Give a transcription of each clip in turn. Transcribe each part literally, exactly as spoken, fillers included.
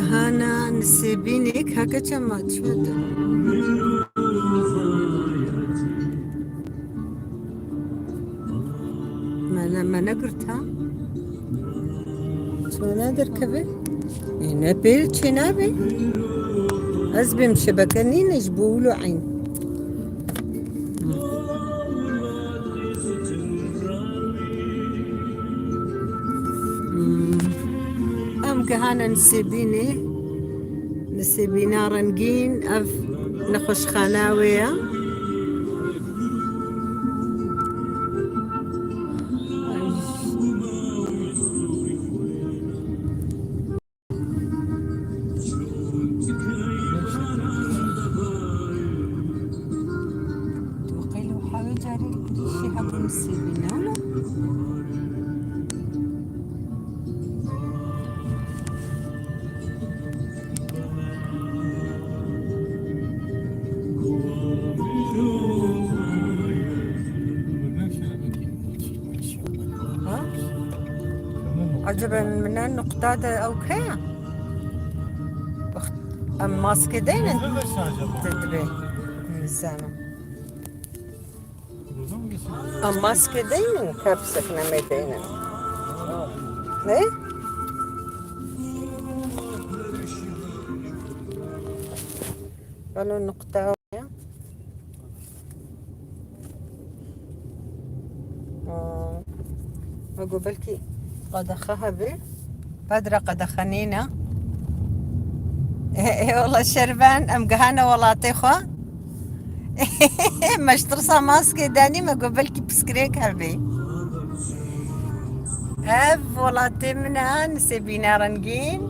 Hana Nisêbînê heke çema çû. Me ne, me negirta. Çûne derkeve? Ê, ne pêl çê nabe? Ez bêm şebeke nîne ji bo wilo eyn. Hmm. Em gihane Nisêbînê. Nisêbîna rengîn, ev nexweşxana wê ye. Tu qeyl û hewê carê şî hebû Nisêbînê, wele? Ha? Acaba min nuqta de ew keye? Wext em maskê deynin? Dibê. Nizanim. Em maskê deynin, kapsek nemê deynin. Ne? Balo nuqta ya. Aa, me got belkî qedexe hebe. Bedra qedexe nîne. Ê, ê, wela şerben, em gihane welatê xwe. Me ji tirsa maskê danî, me got belkî piskirêk hebe. Ev welatê min e, Nisêbîna rengîn.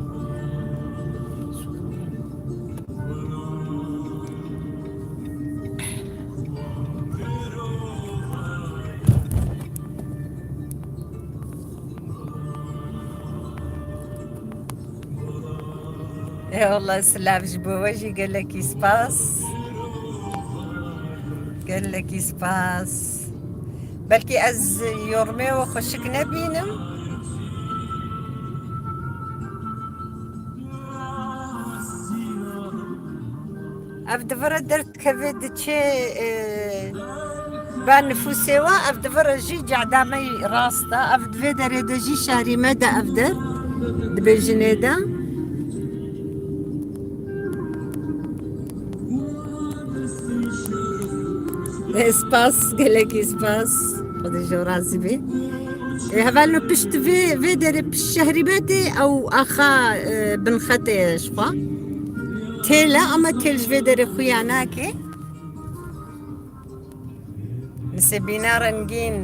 Ê wele silav ji bo we jî gelekî spas. Gelekî spas. Belkî ez yormê we xweşik nebînim. Ev di vir re derdikeve diçe, e, ba nifûsê we, ev di vir re jî cehda me yî rast e. Ev di vê derê de jî şehrî me de ev der, di bêjinê de. Ê, spas, gelekî spas. Xwedê ji we razî be. Ê, hevalno pişt vê, vê derê pişt şehrî me tê, ew axa, e, binxetê ye ji xwe. Têl e, ama têl ji vê derê xuya nake. Nisêbîna rengîn.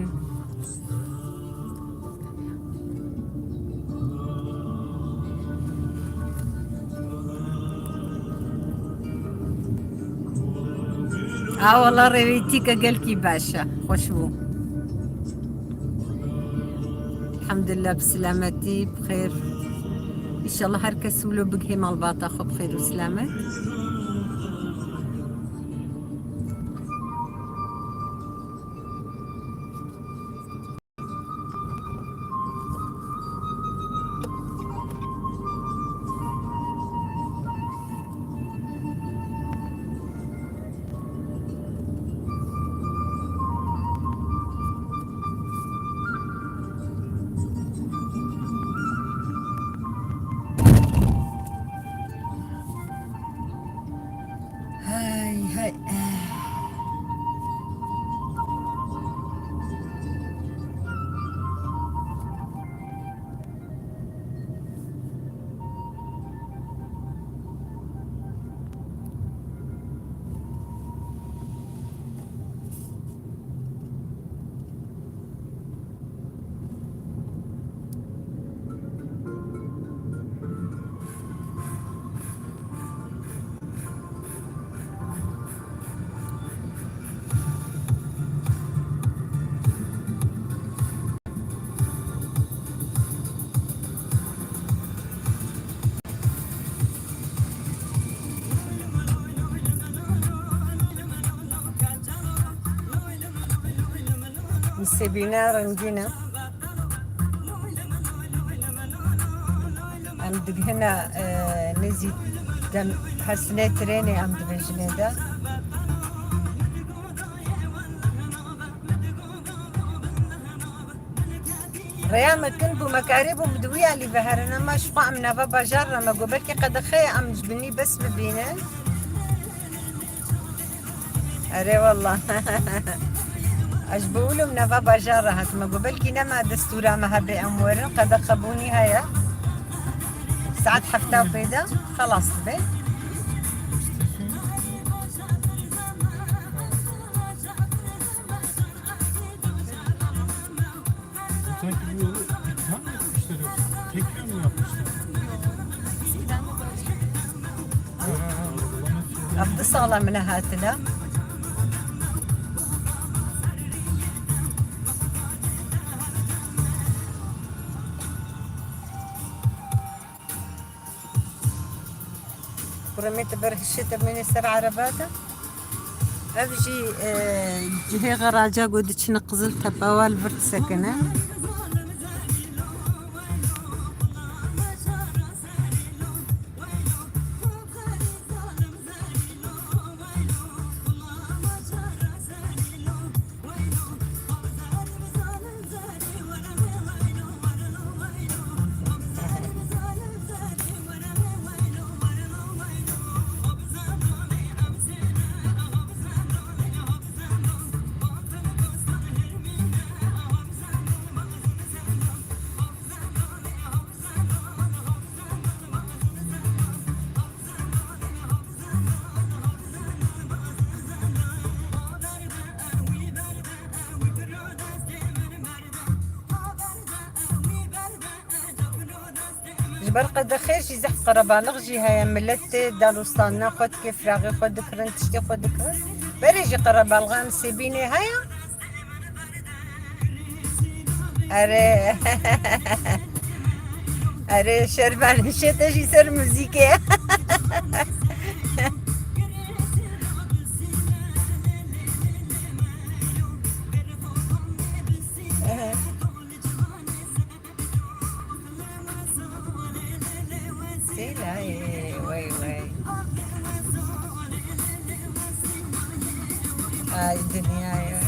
A wela rêwîtîke gelkî baş e. Xweş bû. Elhamdulillah, bi silametî, bi xêr. Înşallah her kes wilo bigihê malbata xwe bi xêr û silamet. Hey, hey. Nisêbîna rengîn e. Digihine, e, nêzî dem hesnê trênê em dibêjinê de. Rêya me kin bû, me karîbû bi di wî alî veherin, ema ji xwe em nava bajar re, me got belkî qedexeyê em ji binî bes bibînin. Erê wallah. Ez ji Bûlûm nava bajar re hatime. Got belkî nema destûra me hebe em werin, qedexe bûnî heye. Saet hefta û pê de xelas dibe. Sanki bu yolu plan mı yapmışlar yoksa? Tekrar mı yapmışlar? Eskiden de böyle. Ha, ha, ha, bana şey Ev du sala min e hatine. Kuremê te ber hişê te bimînê ser ereba de. Ev jî, e, cihê xeraca ku diçine Qiziltepe, wa li vir disekine. Ji ber qedexê jî zehf qerebalix jî heye, milet tê danûstandina xwe dike, firaxê xwe dikirin, tiştê xwe dikirin. Berê jî qerebalixan Sêbînê heye. Erê. Erê, şervanîşê te jî ser muzîkê. Sêlayê, wey, wey. Ay dinyayê.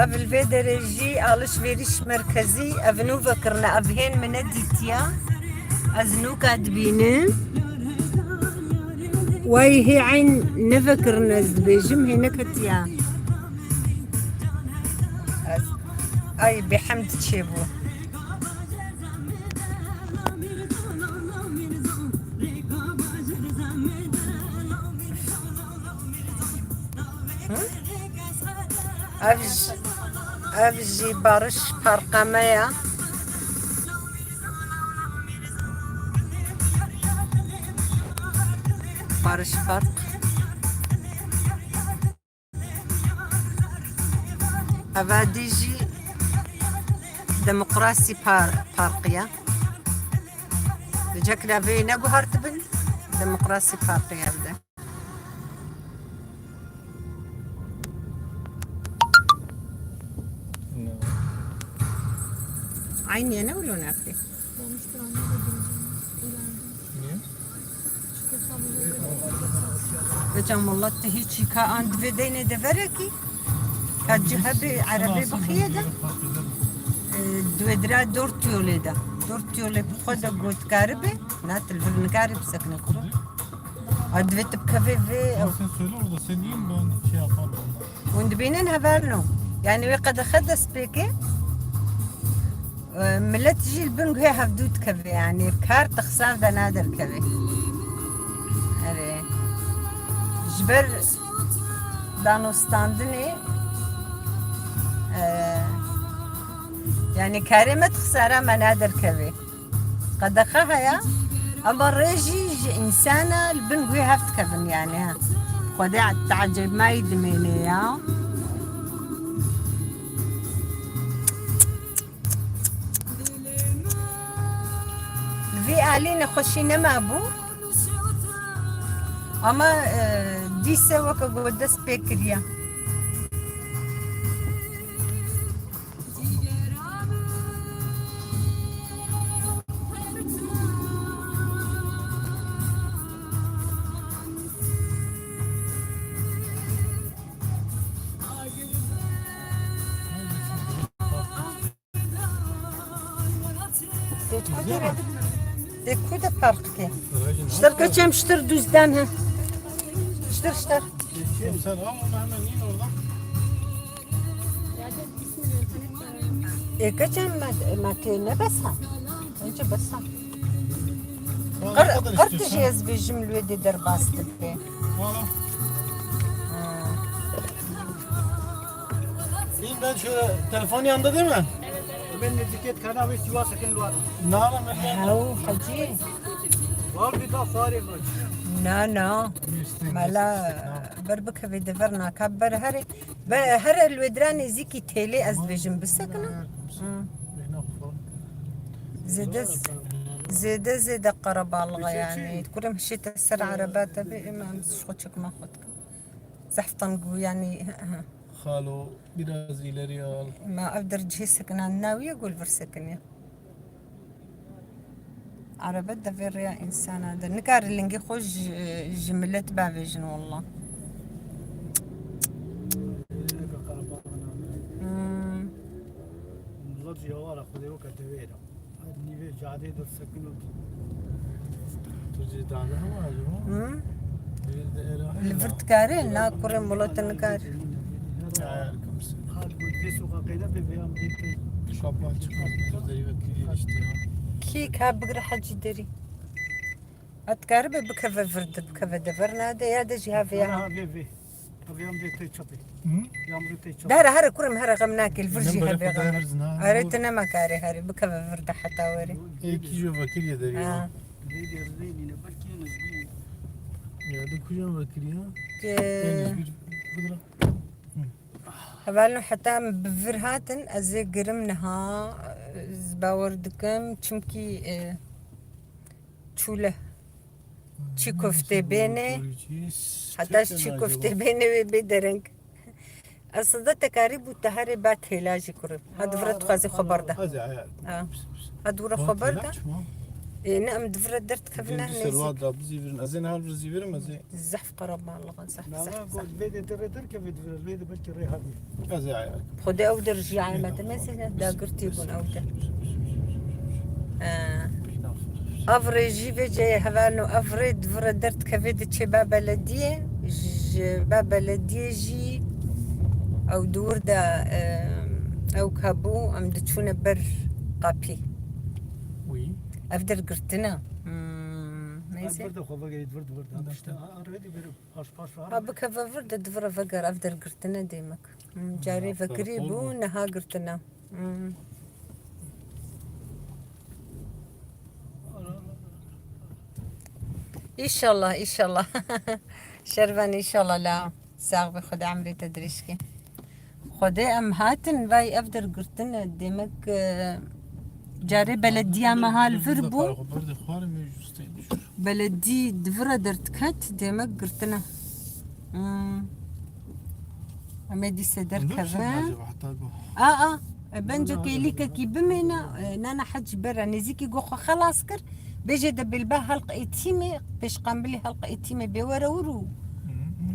Ev li vê derê jî alişverîş merkezî, ev nû vekirine, ev hên min nedîtiya. Ez nûka dibînim. Wey hê eyn nevekirine, ez dibêjim hê neketiya. Ez, ay bêhemd çêbû. Hı? Ev jî, ev jî Barış Parka me ya. Barış Park. Eva dî jî Demokrasî Par-, Parkı ya. Li cekna vê neguhartibin, Demokrasî Parkı ya evde. Aynı yene ulu nakli. Niye? Hocam, wallah tu hiç ka an divê deynê deverekî. Ka cihebê erebê bixiye de. E, divê dira dört yolê de. Dört yolê bi xwe de got karibe. Na, tu li vir nikarî bisekine kuro. A, divê tu bikevê vê. Ama sen söyle orada, sen iyi mi? Ben şey yaparım. Hûn dibînin hevalno. Yani wê qedexe dest pê ke, e, millet jî li bin guhê hevdû dikeve, yani kar di xisar de naderkeve. Erê. Ji ber danûstandinê, e, yani karê me di xisara me naderkeve. Qedexe heye, ama rê jî ji însana li bin guhê hev dikevin, yani, ha. Xwedê te'cebmayî dimêne ya. Vî alî nexweşî nema bû. Ama, e, dîse weke got dest pê kiriye. Tê ku de, tê ku de park ke? Ştir keçem, ştir düzden he. Ştir, ştir. Sen al onu, hemen in oradan. E, keçem me, me tê ne besa? Önce besa. Qir, qir tijî ez bêjim li wê dê derbas dibe. Valla. Ha. Değil, ben şöyle, telefon yanında değil mi? Ben neziket kana ve siwa sakın luar. Nara, Hew, hecî. Var bir daha fare var. Na, na. Mela, ber bikeve dever naka, ber here, ber here li wê dira nêzîkî têlê ez dibêjim bisekine. Hı. Zêde, zêde, zêde qerebalix e yani. Kurim hişête ser erebe te bê, em, em ji xwe çekma xwe dikin. Zehf teng bû yani. Xalo, biraz ileri al. Ma ev der cihê sekinandina wî ye, ku li vir sekiniye. Erebe devê rêya însana de. Nikare lingê xwe ji, ji milet bavêjin wallah. Hmm. Milet ji hewara Xwedê weke devê re. Nîvê cadê de sekino. Tu jî dane hema ji bo? Hı? Vê de era. Li vir dikare, na kurê milet nikare. Ya, ya, kim se. Hat bu vê sokağa kayda be veya millet. Kapı açık. Derî ve kirî işte ya. Kî ka bigire hecî derî. A dikaribe bikeve vir de, bikeve dever nade ya de jî ha vê ya. Ha, vê, vê. Vê em vê tê çapê. Hı? Vê em vê tê çapê. De here, here kurê min, here xem nake, li vir jî hebe xem. Are tu nema karê here, bikeve vir de heta were. Ê kî jî vekiriye derî. Ha. Vê de rê nîne, belkî yine jî. Ya de kujan vekiriye? Ke- Yine jî bir, bir. Hevalno heta em bi vir hatin, ez ê girim niha, ez bawer dikim, çimkî, e, çûle çî koftê bêne, heta çî koftê bêne wê bê dereng. Aslında te karî bû te herê ba têla jî kurê. Ha, di vir re dixwazî xwe berda. Ha. Ha, di vir re xwe berda. Ê, ne, em di vir re derdikevin, ne, nêzîk. Serwat da bizîvirin. Ez ê niha li vir zîvirim, ez ê. Zehf qerebalix e, zehf, zehf, zehf. Vê de, de rê derkeve di vir re, vê de belkî rê hebî. Ez ê aya. Xwedê ew der jî aya me demezîne, dagirtî bûn ew der. Ee, ev rê jî vê ceyê hevalno, ev rê di vir re derdikeve diçê ba belediyê, ji ba belediyê jî ew di wir de, ee, ew ka bû, em diçûne ber qapî. Wî. Ev der girtine. Hmm, neyse. Ev vir de xwe vegerî, vir de, vir de. Dişte, ha, rê de verim. Paş, paş, ha. Ha, bikeve vir de, di vir re veger, ev der girtine demek. Hmm, carê vekirî bû, niha girtine. Hmm. Înşallah, înşallah. Şervan înşallah la. Sax be, Xwedê emrê te dirêj ke. Xwedê em hatin, vay ev der girtine. Demek, e, carê belediya me ha li vir bû. Beledî di vir re derdiket, demek girtine. Hmm. Em ê dîse derkeve. A, a. E, bence kêlîkekî bimêne, e, nana hec bera nêzîkî go xwe xelas kir. Bêje de bêlba helq êtîmê, pêşqambilî helq êtîmê bê were wir û,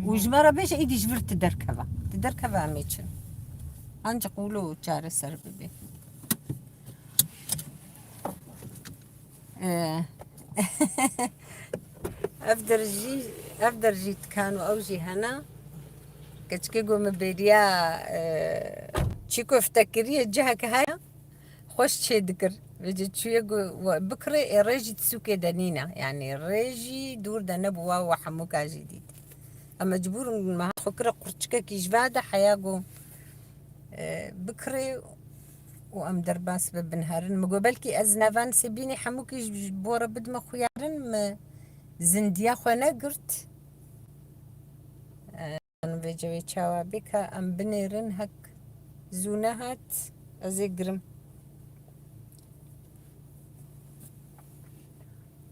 û ji me re bêje, îdî ji vir tu derkeve. Tu derkeve em ê çin. Ancaq wilo çareser bibê. Ee, ev der jî, ev der jî dikan û ew jî hene. Keçikê got min bêriya, e, çî kofte kiriye, cihek heye, xweş çê dikir. Vêce çûye got, we bikirê, ê rê jî di sûkê de nîne. Yanî rê jî dûr de nebû, wa we hemûka jî dît. Em mecbûr in, me hat xwe kire qurçikekî ji va de, heya got, e, bikirê û em derbas bibin herin. Min got, belkî ez nava Nisêbînê hemûkî ji bo re bidime xuyarin, min zindiya xwe negirt. Em vê cewê çawa bê ka em binêrin, hek zû nehat, ez ê girim.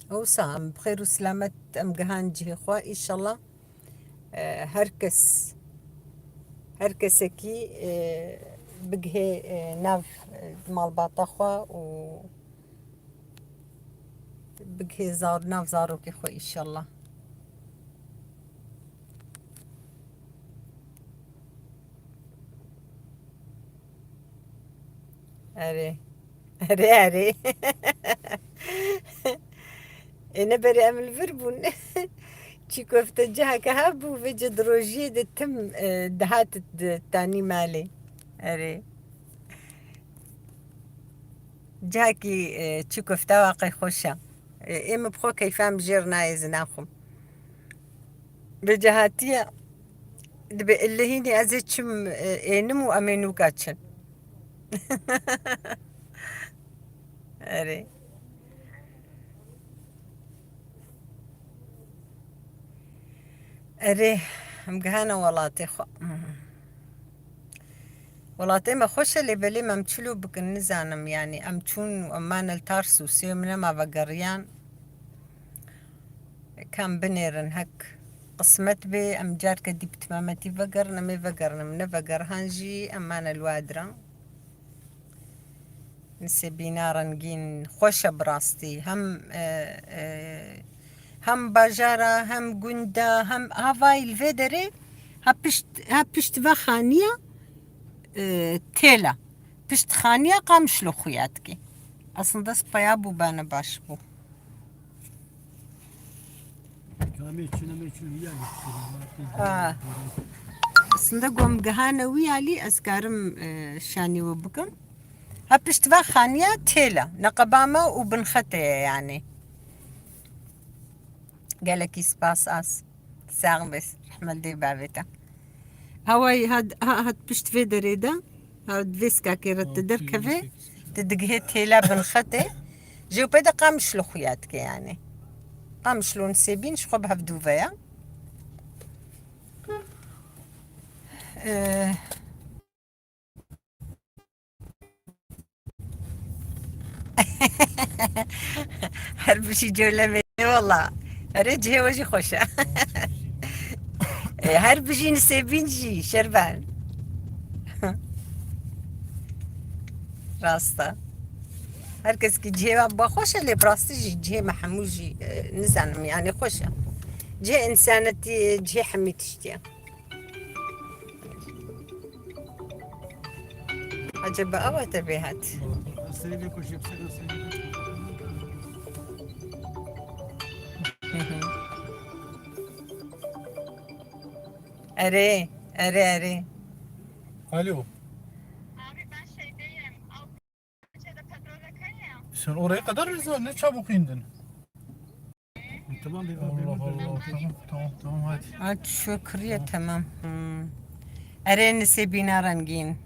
Wisa em bi xêr û silamet em gihan cihê xwe, înşallah. E, her kes, her kesekî, e, bigihê, e, nav, e, malbata xwe û bigihê zar-, nav zarokê xwe, înşallah. Erê. Erê, erê. Ê, ne berê em li vir bûn. Çî kofte ciheke hebû, vê ci di rojiyê de tim, e, dihat di tanî malê. Erê. Cihekî, e, çî kofte waqey xweş e. E, ê min bi xwe keyfa em jêr nayê zinan xwe. Vêca hatiye dibê illehînî ez ê çim, e, ênim û em ê nûka çin. Erê. Erê, em gihane welatê xwe. Welatê me xweş e, lê belê me em çilo bikin, nizanim, yanî em çûn û em mane li Tarsus, sê min nema vegeriyan. Kam binêrin, hek qismet bê, em carke dî bi timametî vegerin, em ê vegerin, em nevegerihan jî, em mane li we diran. Nisêbîna rengîn xweş e bi rastî. Hem, e, e, hem bajara, hem gunda, hem havayî li vê derê ha pişt, ha pişt ve xaniya, e, têla. Pişt xaniya Qamişlo xuya dikê. Aslında spaya bû bane baş bû. Kamê çin, emê çin, ya. Ha. Aslında gom gihane wî alî ez karim, e, şanî we bikim. Ha pişt ve xaniya têla. Neqeba me û binxetê ye yani. Gelekî spas az. Sax bes. Rehmet dê bavê te. Hawayî hat, ha, hat pişt vê derê de. Ha, di vê skakê re tu derkevê, tu digihê têla binxetê. Jê pê de Qamişlo xuya dike yani. Qamişlo Nisêbîn ji xwe bi hev dû ve ya. Ee, Herbişî colemê, wala. Erê, cihê we jî xweş e. E, herbişî Nisêbîn jî, Şervan. Rast e. Her kes ki cihê wan ba xweş e, lê bi rastî jî cihê me hemû jî, e, nizanim, yani xweş e. Cihê însanetî, cihê hemî tiştî ye. Acaba ewa te bê hat? Erê, erê, erê. Alo. Abi, ben şeydeyim. Sen oraya kadar rezil, ne çabuk indin. Tamam, bir Allah Allah, tamam, tamam, tamam, hadi. Aç şu kırıya, tamam. Hmm. Erê Nisêbîna rengîn.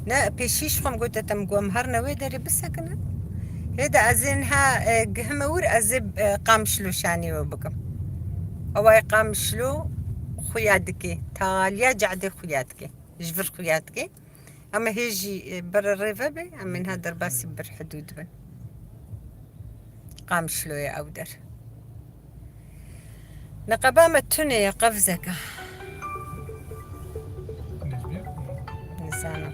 Ne, pêşî ji xwe gote te, min got em her newê derê bisekinin. Hê de ez ê niha, e, gihime wir, ez ê, e, Qamişlo şanî we bikim. Eway Qamişlo xuya dikê. Taliya cadê xuya dikê. Ji vir xuya dikê. Em ê hê jî, e, bere rê vebe, em ê niha derbasî bir hidûd bin. Qamişloyê ew der. Neqeba me tune ye, qevzeke. Nizanim.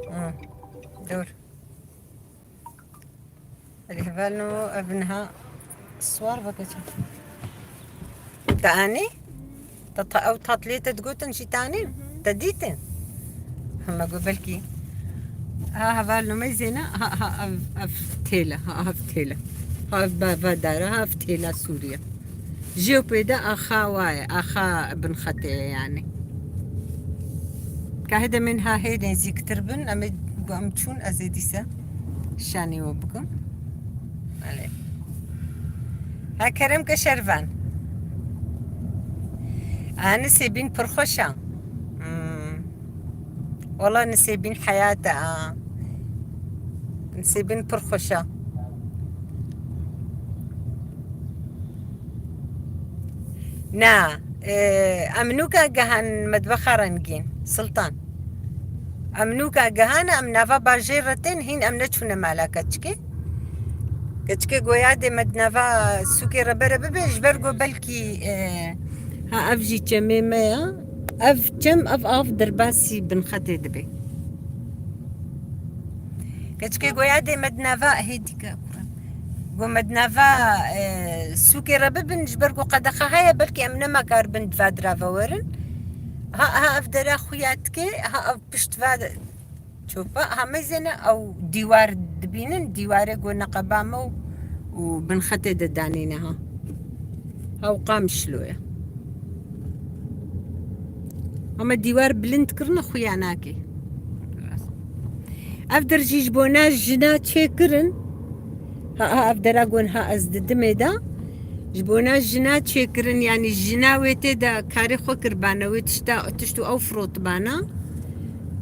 Hı. Hı. Dur. Erê, hevalno, ev niha siwar veke çi? Te anî? Te, te, ew tatliyê te digotin jî te anî? Hı hı. Te dîtin? Hema got belkî. Ha, hevalno me zêne, ha, ha, ev, ev têle, ha, ev têle. Ha, ev bavadar e, ha, ev têla Sûriye. Jê pê de axa wa ye, axa binxetê ye yani. Ka hê demên ha hê nêzîktir bin, em ê, em çûn, ez ê dîse şanî we bikim. Belê. Ha, kerem ke Şervan. A, Nisêbîn pir xweş e. Hmm. Wala Nisêbîn heyat e, a. Nisêbîn pir xweş e. Na, Ee, em nûka gehan medbexa rengîn, Sultan. Em nûka gehan, em nava bajêr re tên, hîn em neçûne mala keçikê. Keçikê goya dê me di nava sûkê re bere bibe, ji ber ku belkî, e, ha, ev jî çemê me ya. Ev çem, ev av derbasî binxetê dibe. Keçikê goya dê me di nava hêdîka kuran. Go me di nava, e, sûkê re bibin, ji ber ku qedexe heye, belkî em nema karibin di va dira ve werin. Ha, ha ev dera xuya dike, ha ev pişt va de-, çopa, ha mezêne ew dîwar dibînin, dîwarê go neqeba me û, û binxetê de danîne ha. Ew Qamişlo ye. Ama dîwar bilind kirine xuya nake. Ev der jî ji bona jina çêkirin. Ha, ha, ev dera gon ha ez didimê de. Ji bona jina çêkirin, yanî jina wê tê de karê xwe kiribane, wê tişta, tişt û ew firotibana.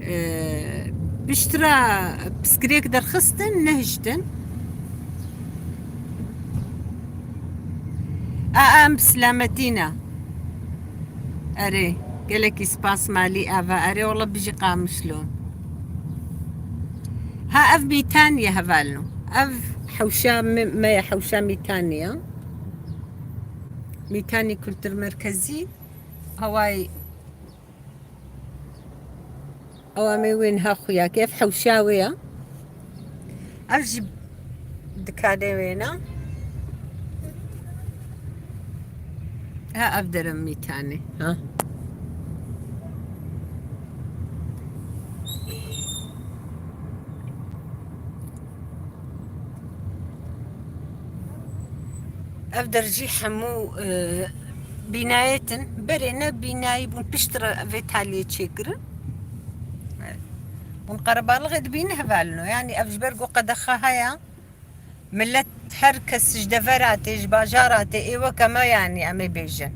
Ee, piştre piskirêk derxistin, nehiştin. A, em bi silametî ne. Erê, gelekî spas malî ava. Erê, wala bijî Qamişlo. Ha, ev Mîtanî ye hevalno. Ev hewşa me, me ye, hewşa Mîtanî ye. Mîtanî Kultur Merkezî. Hawayî Ew em ê wê niha xuya ke ev hewşa wê ya. Ev jî dikanê wê ne. Ha, ev derim Mîtanê. Ha. Ev der jî hemû, e, bînayêtin. Berê ne bînayî bûn, piştre vê taliyê çêkirin. Hûn qerebalixê dibînin hevalino. Yanî ev ji ber ku qedexe heye, millet her kes ji devera tê, ji bajara tê, ê weke me yanî em ê bêjin.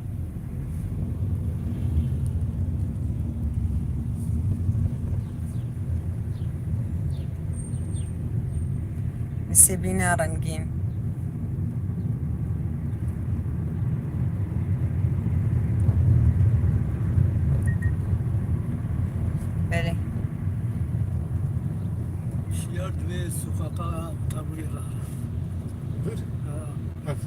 Nisêbîna rengîn. Belê. Şiyar divê sokaqa qebûlê re. Bir. Ha. Bak.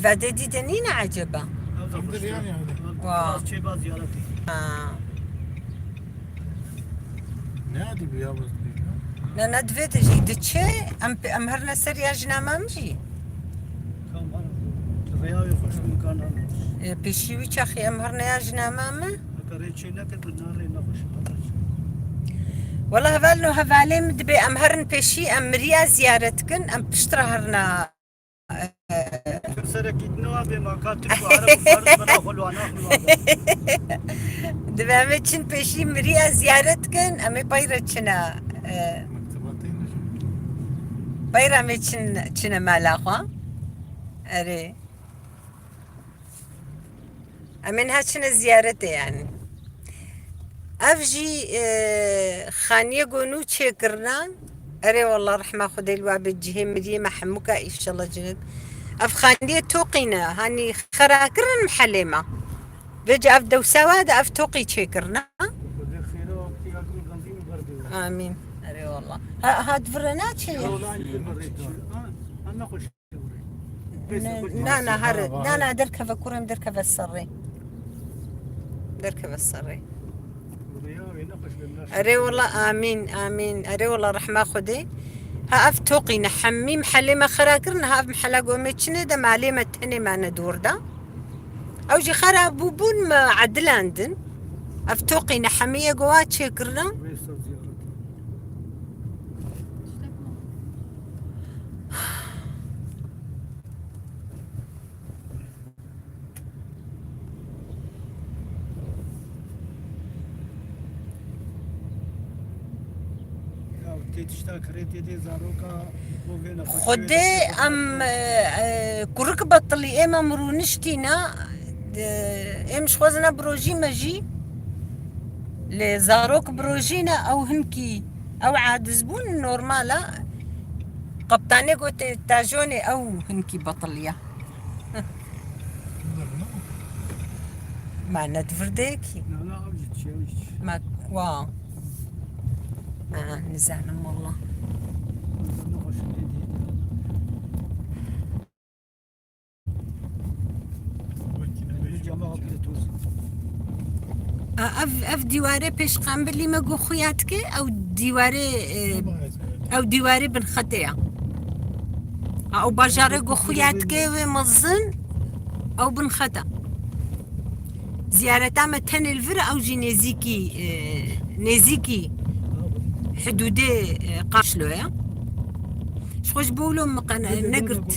Ve de dîde nîne eceba? Ev de Ev de xweş yani, yani. Wa. Biraz çêba ziyaretê. Ha. Ne adî bi ya, bas bi ya? Ne, ne, divê de jî diçe, em, em herine ser ya jina me min jî. Tamam. Rêya wê xweş bû, imkan nane. E, pêşî wî çaxî em herine ya jina me min. Heke rê çê neket, bi nan rê nexweş e. Wela hevalno, hevalê min dibê em herin pêşî, em miriya ziyaret kin, em piştre herina. Serekî dino bê maka Tirk û Ereb û Fars bera xwe li wana xwe li wana. Divê em ê çin pêşî miriya ziyaret kin, em ê peyre çine, e, Mektebatê ne jî. Peyre em ê çin, çine mala xwe. Erê. Em ê niha çine ziyaretê yanî. Ev jî, e, xaniyê gonû çêkirina. Erê wallah rehma Xwedê li we be cihê miriyê me hemûka înşallah cinet. Ev xaniyê toqî ne. Hanî xera kirin mihelê me. Vêca ev dewsa wa de ev toqî çêkirina. Amîn. Erê wallah. Ha, ha, divire naçe ya? Ne, na, na, her, na, na, derkeve kurem, derkeve serrê. Derkeve serrê. Erê wala, amîn, amîn. Erê wala, rehma Xwedê. Ha, ev toqî ne, hemî mihelê me xera kirin, ha, ev mihela gomê çinê de malê me tenê mane dor da. Ew jî xera bûbûn me edilandin. Ev toqî ne, hemî yê gowa çêkirina. Ya, tê tişta kirê tê dê zaroka bo vê nexweşiyê Xwedê de em, e, e, kurik betilî êm em rûniştîne, e, êm ji xwezine birojî me jî. Lê zarok birojîne ew hinkî, ew aciz bûn, normal e. Qeptanê gote tajonê ew hinkî betiliye. Ma ne di vir de ye kî. Na, na, ev jî dişe, ev jî dişe. Ma, wa. Ha, nizanim walla. Nizanim xweş e, dê, dê. Wekî ne Ev cama bêjin. Apî de toz. A, ev, ev dîwarê pêş qembilî me got xuya dike, ew dîwarê, e, ew dîwarê bin xetê ya. A, ew bajarê got xuya dike wê mezin, ew bin xeta. Ziyareta me tenê li vir, ew jî nêzîkî, e, nêzîkî hidûdê, e, Qamişlo ye. Ji xwe ji bo wilo min qe-, negirt.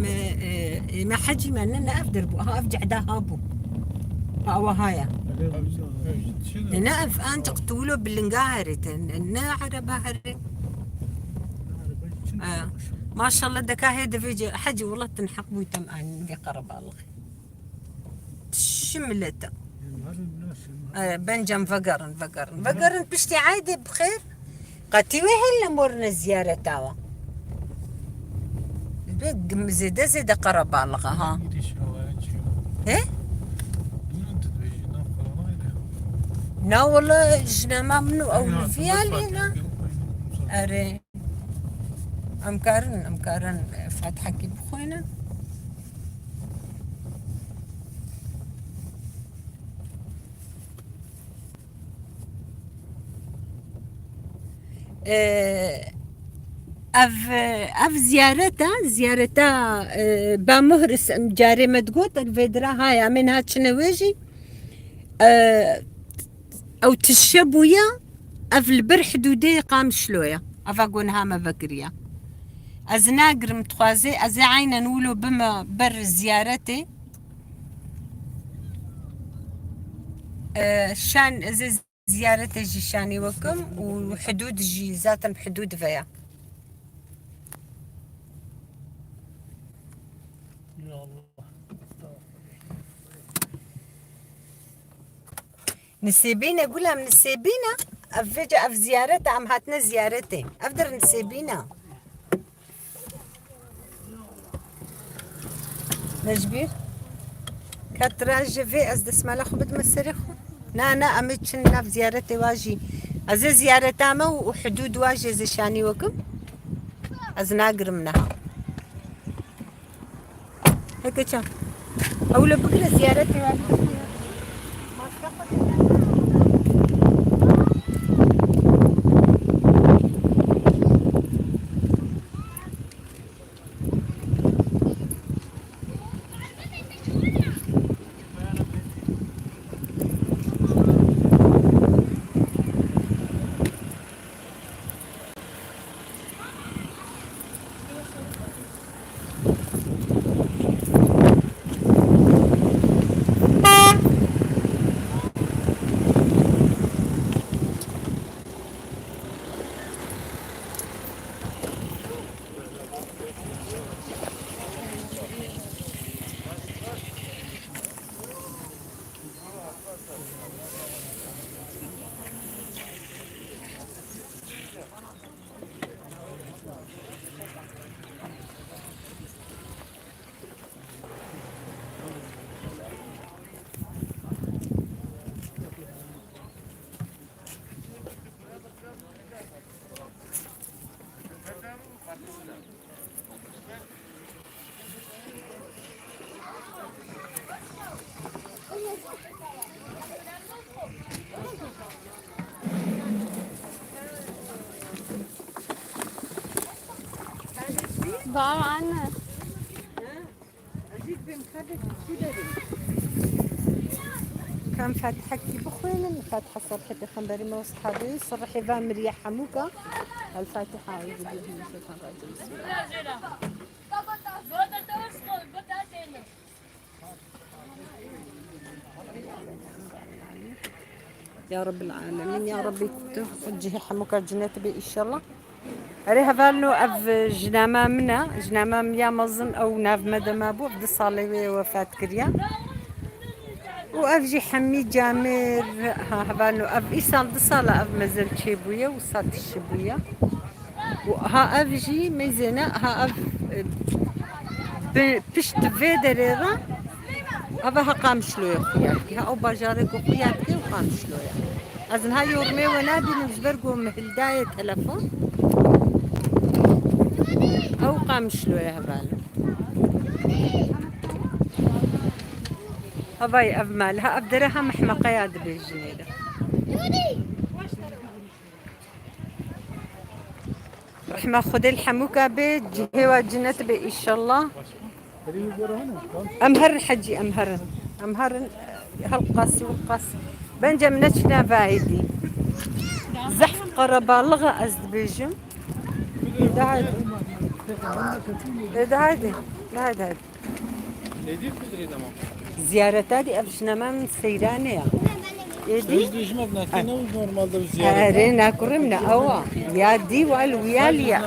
Me, e, e, me hecî me ne, ne ev der bû. Aha, ev cehda ha bû. Ha, ew ha ye. E, ne ev, ancak tu wilo bi linga herê te. Ne, ne ereba herê. E, maşallah deka hê divê ce-, hecî wila tu neheq bû te em anîn vê qerebalixê. Çi millet e? E, bence em vegerin, vegerin. Vegerin piştî eydê bi xêr. Qetî wê hêl ne morine ziyareta we. Bê zêde zêde qerebalix e ha. He? Na wala jinema min û ew li vî alî ne. Erê. Em karin, em karin, e, Fatihekî bixwînin. E, ev, ev ziyareta, ziyareta, e, Bamuhris, em carê me digot, li vê dira haya, em ê niha çine wê jî. E, ew tişe bûye, ev li ber hidûdê Qamişlo ye. Eva ku niha me vekiriye. Ez nagirim dixwazê, ez ê eynen wilo bime ber ziyaretê. E, şan, ez ê ziyaretê jî şanî wekim û hidûd jî zaten bi hidûd ve ye. Ya Allah. Nisêbîne, gulam, nisêbîne. Ev vêca, ev ziyaret e, em hatine ziyaretê. Ev dir nisêbîne. Mecbîr. Ket ra ji vê ez destmala xwe bidime serê xwe. Na, na, em ê çin nav ziyaretê wa jî. Ez ê ziyareta me û, û hidûd wa jî ez ê şanî wekim. Ez nagirim niha. Heke çav. Ewle bigire ziyaretê wa. Var anne. Kam Fatihekî bixwînin, Fatiha serhê Pêxemberê me û sahabeyê, serhê va miriye hemûka. El Fatiha, Eûzubillahimineşşeytanirracîm. Bismillah. Ya Rabbil alemin, ya Rabbi, tu cihê hemûka cinet be inşallah. Erê hevalno, ev jinama min e, jinama min ya mezin ew nav me de mabû, ev du salê wê wefat kiriye. Û ev jî hemî camêr, ha, hevalno, ev îsal du sala ev mezin çêbûye û satiş çêbûye. Û ha ev jî meyzêne, ha ev, e, bi, pişt vê derê re Hava ha Qamişloyê xuya dike. Ha ew bajarê ku xuya dike û Qamişloya. Ez niha yormê we nabînim ji ber ku min hildaye telefon. Ew Qamişloya hevalno. Havayê ev mal. Ha ev dere ha mehmeqeya dibêjin ê de. Rehma Xwedê li hemûka bê, cihê wa cinet bê înşallah. Em herin hecî, em herin. Em herin, e, hilqasî, hilqasî. Bence em neçine vahidî. Zehf qerebalix e ez dibêjim. De haydi. E, de haydi. De haydi, haydi. Êdî ku dirê dema. Ziyareta dî ev jina me min seyranê ya. Êdî? Êdî jima binakê ne normalde bi ziyaret. Erê, nakurim ne ewa. Ya dî wal wiyal ya.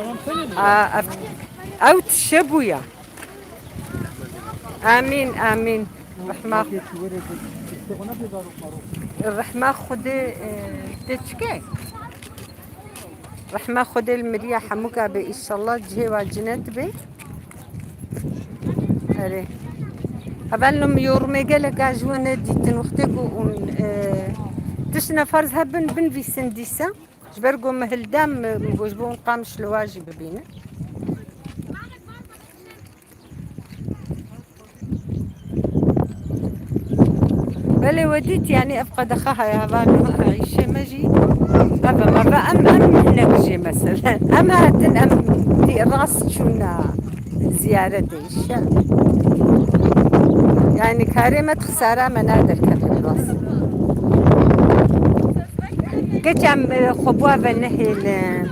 A, ev, ew tişe bûya. Amîn, amîn. Rehma, rehma Xwedê, e, tê çike? Rehma Xwedê li miriya hemûka be, înşallah cihê wa cinet be. Erê. Hevalno min yorumê gelek a ji we nedîtin wextê ku hûn, e, tiştine ferz hebin, binivîsin dîsa. Ji ber ku min hilda, min, min got ji bo hûn Qamişlo wa jî bibînin. Belê we dît, yanî ev qedexe heye, hevalno, îşê me jî ev e, me ve em, em hinek jê meselen. Em hatin, em dî rast çûna ziyaretê îşe. Yanî karê me di xisara me naderkeve rast. Keç em, e, xwe bi we ve nehêlin.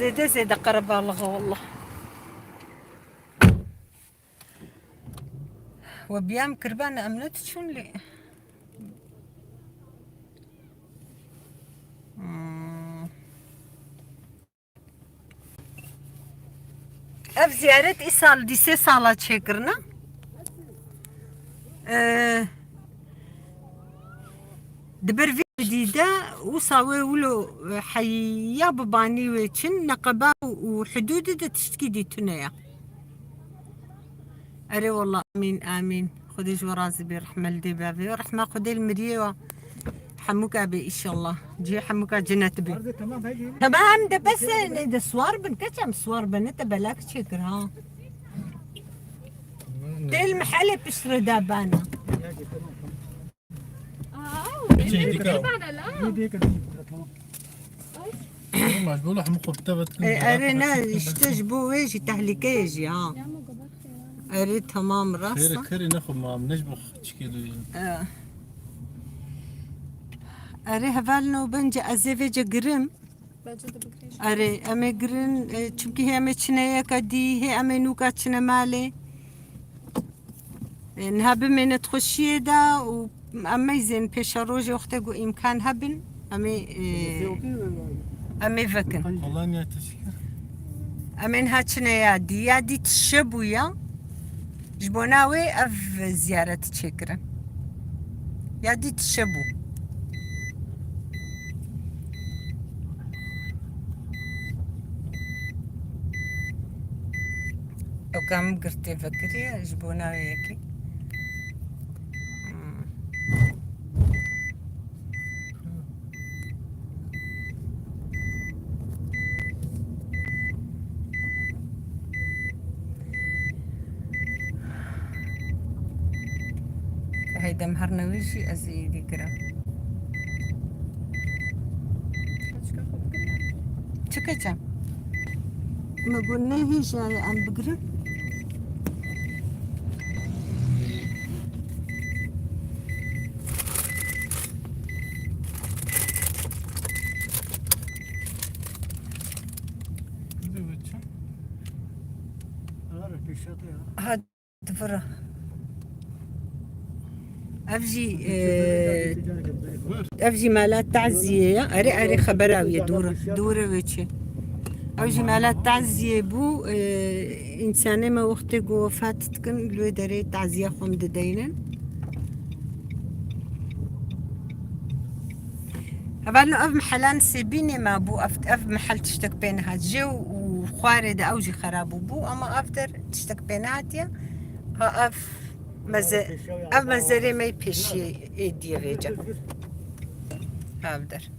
Zêde zêde qerebalix e wallah. We biyam kiribane em nediçûn lê. Hmm. Ev ziyaret îsal dî sê sala çêkirine. Ee, di ber vî dî de wisa wê wilo, e, heya bi banî wê çin neqeba û hidûdê de tiştkî dî tune ye. Erê wallah, amîn, amîn. Xwedê ji we razî bê, rehme li dê bavê. Rehma Xwedê li miriyê we hemûka bê, înşallah. Cihê hemûka cinet bê. Tamam, de bes e, ne de siwar bin, keç em siwar bin, ne te belak çêkir, ha. Tê li mihelê piştre de bana. Aa, Şey, dikkat. Tamam. Olmaz, böyle hem kurtta vet. E, erê ne, işte ji bo wê jî tehlike ye jî, ha. Erê, tamam, rast. Xêr, xêr, ne xwe mam, ne ji bo çikê do. E. Erê, hevalno bence ez ê vêce girim. Bence de bigirîş. Erê, em ê girin, e, çimkî hê em ê çine yeka dî, hê em ê nûka çine malê. E, niha bimêne di xweşiyê de û em meyzên pêşerojê wextê ku îmkan hebin, em ê, e, em ê vekin. Alanya teşekkür. Em ê niha çine ya dî, ya dî tişe bûya. Ji bona wê ev ziyaret çêkirin. Ya dî tişe bû. Ew ka min girtê vekiriye ji bona wê yekê. Hmm. Hey, dem her newê jî ez ê êdî girim. Çi keçe? Me got ne hêja ye em bigirin. Ha, divira. Ev jî, e, ev jî mala taziyê ye. Erê, erê, xebera wî ye, dûr e. Dûr e wê çi. Ew jî mala taziyê bû, e, însanê me wextê ku wefat dikin, li wê derê taziya xwe dideynin. Hevalno ev mehelan sêbînê mabû, ev, ev mehel tiştek pê nehat. Jê û xwarê de ew jî xerab bû, ama ev der tiştek pê nehatiye. Ha ev meze-, ev mezerê me pêşiyê êdiyê vêca. Ev der.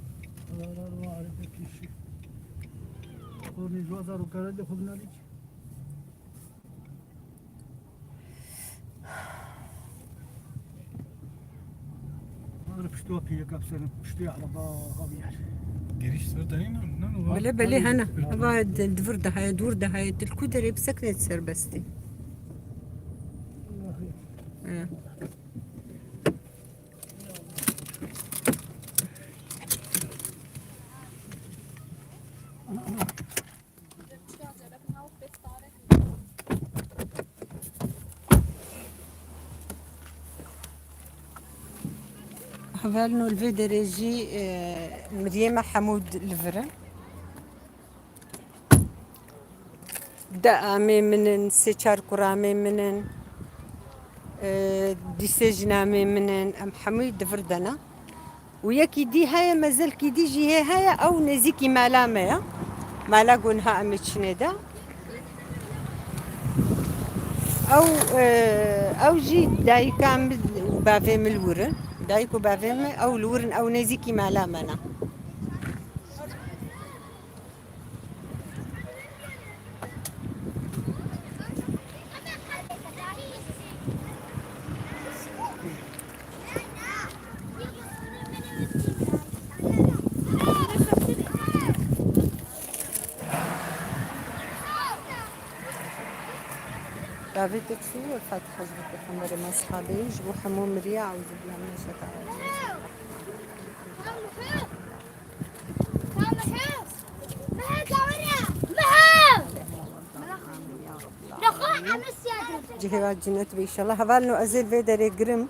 Piştî wa pîyeka bi ser, piştî ereba haviyar. Giriş ser dayê ne, ne, ne, Belê, belê, hene. Eva di-, di vir de heye, dûr de heye, tu li ku derê bisekine serbestî. He. Hevalno li vê derê jî, e, miriyê me hemû d-, li vir in. De amê min in, sê çar kuramê min in, e, dîsê jinamê min in, em hemû di vir de ne. Û yekî dî heye, mezelkî dî jî hê heye, ew nêzîkî mala me ye. Mala ku niha em ê çinê de. Ew, e, ew jî dayika min û bavê min li wir in. Dayik û bavê min ew li wir in, ew nêzîkî mala me ne. Davêt çû, El Fatiha ji bo Pêxemberê me, eshabê, ji bo hemû miriya, Eûzubillahimineşşeytanirracîm. Cihê we cennet be înşallah. Hevalno, ez ê li vê derê girim.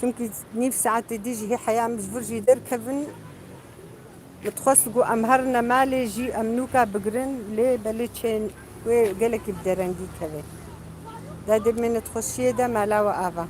Çimkî nîv saetê dî jî hê heya min ji vir jî derkevin. Min dixwest ku em herine malê jî em nûka bigirin, lê belê çên wê gelekî bi derengî keve. De dê bimêne di xweşiyê de, mala we ava.